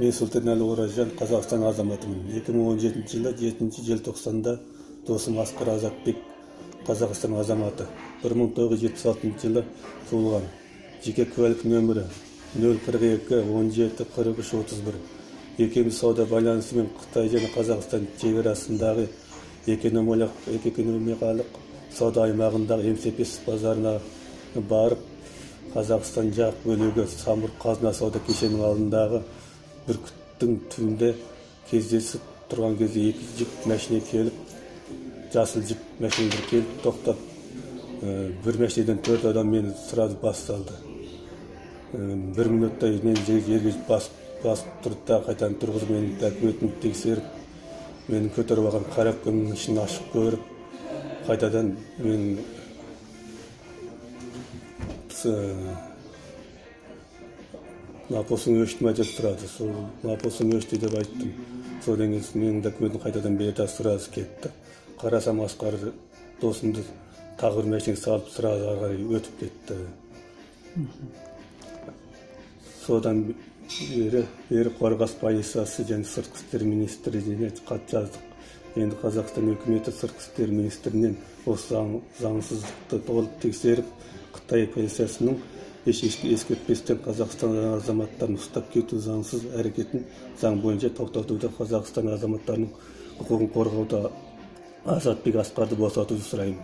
Мен Сұлтанәлі Оразжан, Қазақстан азаматымын. 2017 жылы 7 желтоқсанда досым Асқар Азатбек, Қазақстан азаматы, 1976 жылы туылған. Жеке куәлік нөмірі 042 17 43 31. Екеуміз сауда байланысымен Қытай және Қазақстан шекарасындағы экономикалық сауда аймағындағы МСП базарына барып, Қазақстан жақ бөлігі Самұрық Қазына сауда кешенінің алдындағы бүркіттің түбінде кездесіп тұрған кезде екі джип машина келіп, жасыл джип машиналар келіп тоқтап, бір машинадан 4 адам мені сразу бас салды. Бір минуттай мені жерге басып тұрды да, қайтадан тұрғызып, менің документімді тексеріп, мені көтеріп алған коробкамның ішін ашып көріп, қайтадан мен мапосың өшті ма деп сұрады. Сол мапосың өшті деп айттым. Содан кейін менің документім қайтадан берді, сразу кетті. Қарасам, Асқар досымды тағы бір машинаға салып, сразу ары қарай өтіп кетті. Содан бері Қорғас полициясы және сыртқы істер министріне хат жаздық. Енді Қазақстан үкіметі сыртқы істер министрінен осы заңсыздықты толық тексеріп, Қытай полициясының еш ескертпестен Қазақстан азаматтарын ұстап кету заңсыз әрекетін заң бойынша тоқтатуды, Қазақстан азаматтарының құқығын қорғауды, Азатбек Асқарды босатуды сұраймын.